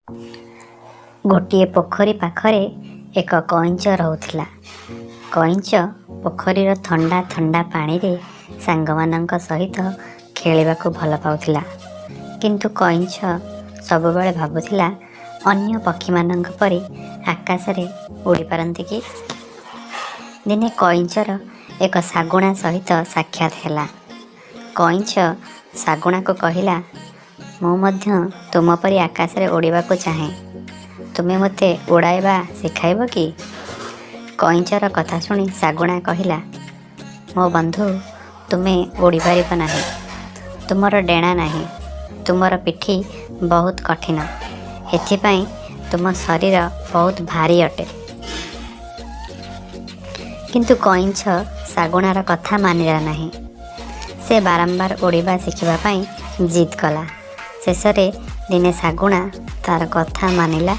ଗୋଟିଏ ପୋଖରୀ ପାଖରେ ଏକ କଇଁଛ ରହୁଥିଲା। କଇଁଛ ପୋଖରୀର ଥଣ୍ଡା ଥଣ୍ଡା ପାଣିରେ ସାଙ୍ଗମାନଙ୍କ ସହିତ ଖେଳିବାକୁ ଭଲ ପାଉଥିଲା। କିନ୍ତୁ କଇଁଛ ସବୁବେଳେ ଭାବୁଥିଲା, ଅନ୍ୟ ପକ୍ଷୀମାନଙ୍କ ପରି ଆକାଶରେ ଉଡ଼ିପାରନ୍ତି କି? ଦିନେ କଇଁଛର ଏକ ଶାଗୁଣା ସହିତ ସାକ୍ଷାତ ହେଲା। କଇଁଛ ଶାଗୁଣାକୁ କହିଲା, ମୁଁ ମଧ୍ୟ ତୁମ ପରି ଆକାଶରେ ଉଡ଼ିବାକୁ ଚାହେଁ। ତୁମେ ମୋତେ ଉଡ଼ାଇବା ଶିଖାଇବ କି? କଇଁଛର କଥା ଶୁଣି ଶାଗୁଣା କହିଲା, ମୋ ବନ୍ଧୁ, ତୁମେ ଉଡ଼ିପାରିବ ନାହିଁ। ତୁମର ଡେଣା ନାହିଁ। ତୁମର ପିଠି ବହୁତ କଠିନ। ଏଥିପାଇଁ ତୁମ ଶରୀର ବହୁତ ଭାରୀ ଅଟେ। କିନ୍ତୁ କଇଁଛ ଶାଗୁଣାର କଥା ମାନିଲା ନାହିଁ। ସେ ବାରମ୍ବାର ଉଡ଼ିବା ଶିଖିବା ପାଇଁ ଜିଦ୍ କଲା। ଶେଷରେ ଦିନେ ଶାଗୁଣା ତା'ର କଥା ମାନିଲା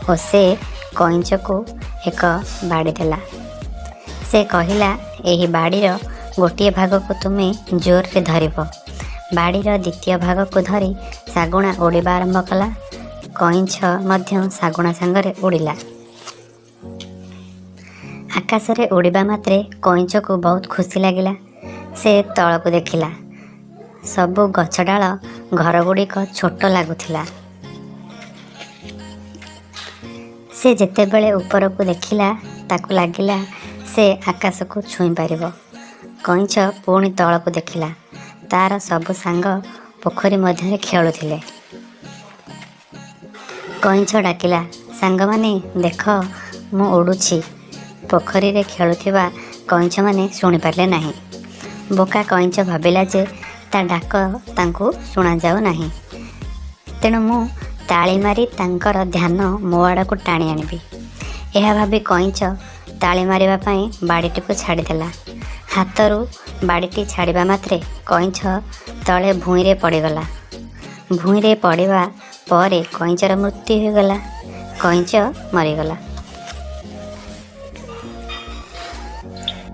ଓ ସେ କଇଁଛକୁ ଏକ ବାଡ଼ି ଦେଲା। ସେ କହିଲା, ଏହି ବାଡ଼ିର ଗୋଟିଏ ଭାଗକୁ ତୁମେ ଜୋରରେ ଧରିବ। ବାଡ଼ିର ଦ୍ୱିତୀୟ ଭାଗକୁ ଧରି ଶାଗୁଣା ଉଡ଼ିବା ଆରମ୍ଭ କଲା। କଇଁଛ ମଧ୍ୟ ଶାଗୁଣା ସାଙ୍ଗରେ ଉଡ଼ିଲା। ଆକାଶରେ ଉଡ଼ିବା ମାତ୍ରେ କଇଁଛକୁ ବହୁତ ଖୁସି ଲାଗିଲା। ସେ ତଳକୁ ଦେଖିଲା। ସବୁ ଗଛ ଡାଳ, ଘରଗୁଡ଼ିକ ଛୋଟ ଲାଗୁଥିଲା। ସେ ଯେତେବେଳେ ଉପରକୁ ଦେଖିଲା, ତାକୁ ଲାଗିଲା ସେ ଆକାଶକୁ ଛୁଇଁପାରିବ। କଇଁଛ ପୁଣି ତଳକୁ ଦେଖିଲା। ତା'ର ସବୁ ସାଙ୍ଗ ପୋଖରୀ ମଧ୍ୟରେ ଖେଳୁଥିଲେ। କଇଁଛ ଡାକିଲା, ସାଙ୍ଗମାନେ, ଦେଖ, ମୁଁ ଉଡ଼ୁଛି। ପୋଖରୀରେ ଖେଳୁଥିବା କଇଁଛମାନେ ଶୁଣିପାରିଲେ ନାହିଁ। ବୋକା କଇଁଛ ଭାବିଲା ଯେ ତା' ଡାକ ତାଙ୍କୁ ଶୁଣାଯାଉ ନାହିଁ, ତେଣୁ ମୁଁ ତାଳି ମାରି ତାଙ୍କର ଧ୍ୟାନ ମୋ ଆଡ଼କୁ ଟାଣି ଆଣିବି। ଏହା ଭାବି କଇଁଛ ତାଳି ମାରିବା ପାଇଁ ବାଡ଼ିଟିକୁ ଛାଡ଼ିଦେଲା। ହାତରୁ ବାଡ଼ିଟି ଛାଡ଼ିବା ମାତ୍ରେ କଇଁଛ ତଳେ ଭୂଇଁରେ ପଡ଼ିଗଲା। ଭୂଇଁରେ ପଡ଼ିବା ପରେ କଇଁଛର ମୃତ୍ୟୁ ହୋଇଗଲା। କଇଁଛ ମରିଗଲା।